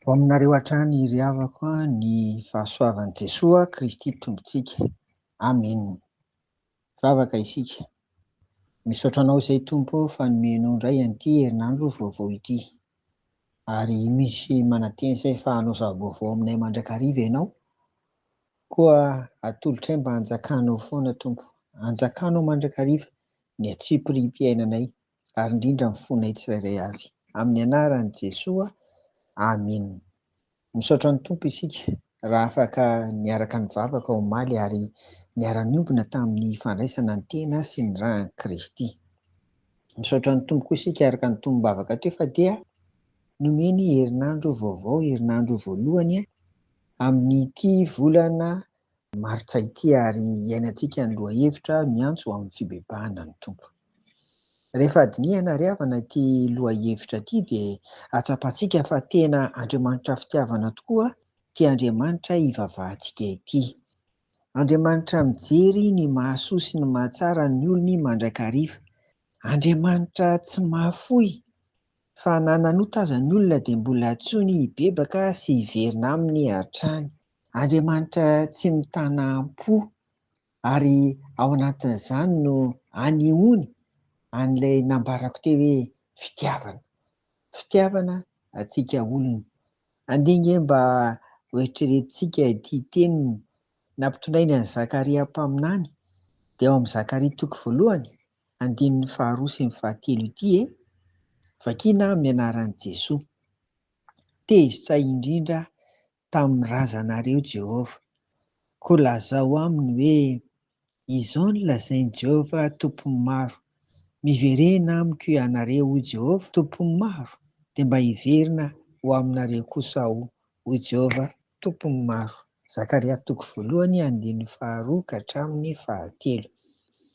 Ho aminareo hatrany ry havako ny fahasoavan'i Jesoa Kristy Tompontsika. Amena. Vavaka isika. Misaotra Anao izay Tompo fa nomenao indray an'ity herinandro vaovao ity. Ary misy manantena izay fa hanao zava-baovao aminay mandrakariva Ianao. Koa atolotray mba hanjakanao foana Tompo. Hanjakanao mandrakariva ny antsipiriam-piainanay ary indrindra ny fonay tsirairay avy. Amin'ny anaran'i Jesoa, Amena. Misaotra ny Tompo isika raha afaka niaraka nivavaka omaly ary niara-niombona tamin'ny fandraisana ny tena sy ny ran'i Kristy. Misaotra ny Tompo koa isika araka ny tonom-bavaka teo fa dia nomeny herinandro vaovao, herinandro voalohany amin'ity volana martsa ity ary iainantsika ny lohahevitra miantso ho amin'ny fibebahana ny Tompo. Rehefa dinihana ry havana ity lohahevitra ity dia ahatsapantsika fa tena Andriamanitra fitiavana tokoa ity Andriamanitra ivavahantsika ity. Andriamanitra mijery ny mahasoa sy ny mahatsara ny olony mandrakariva. Andriamanitra tsy mahafoy fa na nanota aza ny olona dia mbola antsoiny hibebaka sy hiverina aminy hatrany. Andriamanitra tsy mitana am-po ary ao anatin'izany no anehoany an'ilay nambarako teo hoe fitiavana. Fitiavana antsika olona. Andeha ange mba hoeritreretintsika ity teniny nampitondrainy an'i Zakaria mpaminany, dia ao amin'i Zakaria toko voalohany, andininy faharoa sy ny fahatelo ity e. Vakina amin'ny anaran'i Jesoa. Tezitra indrindra tamin'ny razanareo Jehovah. Koa lazao aminy hoe, Izao no lazain'i Jehovah Tompon'ny maro, Miverena amiko ianareo, hoy Jehovah Tompon'ny maro, dia mba hiverina ho aminareo kosa aho, hoy Jehovah Tompon'ny maro. Zakaria toko voalohany andininy faharoa ka hatramin'ny fahatelo.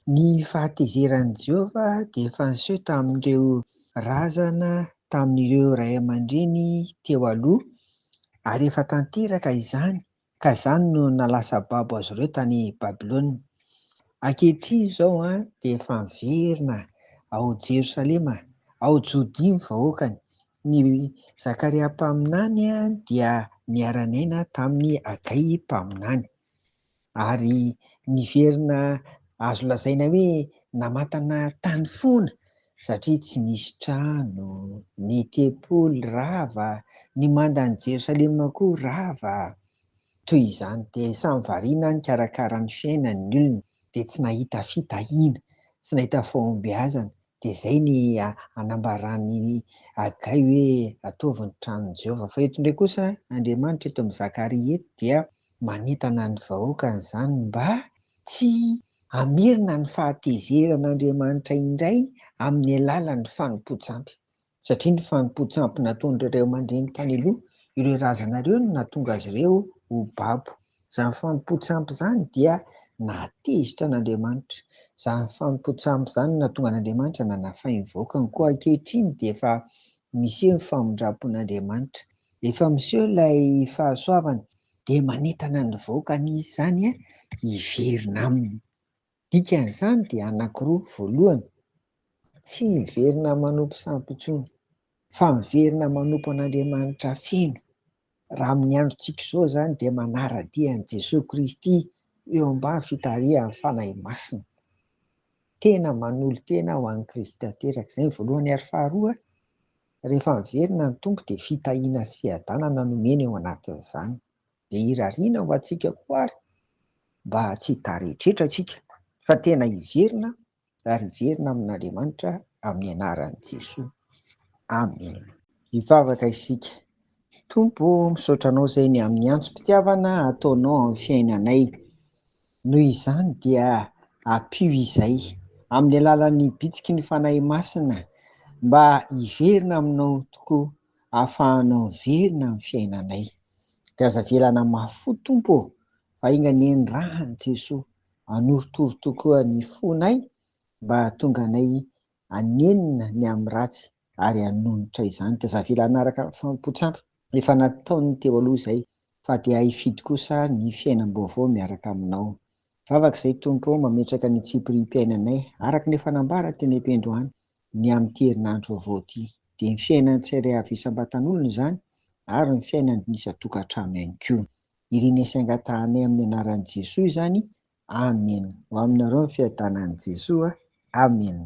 Ny fahatezeran'i Jehovah dia efa niseho tamin'ireo razana tamin'ireo ray aman-dreny teo aloha, ary efa tanteraka izany ka izany no nahalasa babo azy ireo tany Babylona. Ankehitriny izao dia efa miverina ao Jerosalema, ao Jodia ny vahoakany. Ny Zakaria mpaminany dia niara-niaina tamin'i Hagay mpaminany. Ary niverina azo lazaina hoe namantana tany foana satria tsy nisy trano, ny tempoly rava, ny mandan'i Jerosalema koa rava. Toy izany dia samy variana nikarakara ny fiainany ny olona dia tsy nahita fitahiana, tsy nahita fahombiazana. Dia izay ny anambaran'i Hagay hoe ataovy ny tranon'i Jehovah. Fa eto indray kosa Andriamanitra eto amin'i Zakaria eto dia manentana ny vahoakany izany mba tsy hamerina ny fahatezeran'Andriamanitra indray amin'ny alalan'ny fanompoan-tsampy. Satria ny fanompoan-tsampy nataon'ireo ray aman-dreny tany aloha, ireo razana ireo no nahatonga azy ireo ho babo. Izany fanompoan-tsampy izany dia nahatezitra an'Andriamanitra. Izany fanompoan-tsampy izany no nahatonga an'Andriamanitra nanafay ny vahoakany. Koa ankehitriny dia efa miseho ny famindram-pon'Andriamanitra. Efa miseho ilay fahasoavana dia manentana ny vahoakany izy izany hiverina aminy. Dikan'izany dia anankiroa, voalohany, tsy miverina manompo sampy intsony, fa miverina manompo an'Andriamanitra feno. Raha amin'ny androntsika izao izany dia manara-dia an'i Jesoa Kristy eo ambany fitarihan'ny Fanahy Masina. Tena manolo-tena ho an'i Kristy tanteraka. Izay ny voalohany. Ary faharoa, rehefa miverina ny Tompo dia fitahiana sy fiadanana no omeny ao anatin'izany. Dia irariana ho antsika koa ary mba tsy hitaredretra isika fa tena hiverina ary hiverina amin'Andriamanitra amin'ny anaran'i Jesoa. Amena. Hivavaka isika. Tompo ô, misaotra Anao izay ny amin'ny antsom-pitiavana ataonao amin'ny fiainanay. Noho izany dia ampio izay amin'ny alalan'ny bitsiky ny Fanahy Masina mba hiverina aminao tokoa ahafahanao miverina amin'ny fiainanay. Dia aza avelana mafy fo Tompo ô, fa enga anie ny ran'i Jesoa hanorotoro tokoa ny fonay mba hahatonga anay hanenina ny amin'ny ratsy ary hanonitra izany. Dia aza avela hanaraka ny fanompoan-tsampy efa nataony teo aloha izay, fa dia hifidy kosa ny fiainam-baovao miaraka aminao. Vavaka izay Tompo ô, mametraka ny tsipiriam-piainanay araka ny efa nambara teny am-piandohana ny amin'ity herinandro vaovao ity. Dia ny fiainan'ny tsirairay avy isam-batan'olona izany ary ny fiainan'ny isan-tokantrano ihany koa. Irinay sy angatahanay amin'ny anaran'i Jesoa izany. Amena. Ho aminareo ny fiadanan'i Jesoa. Amena.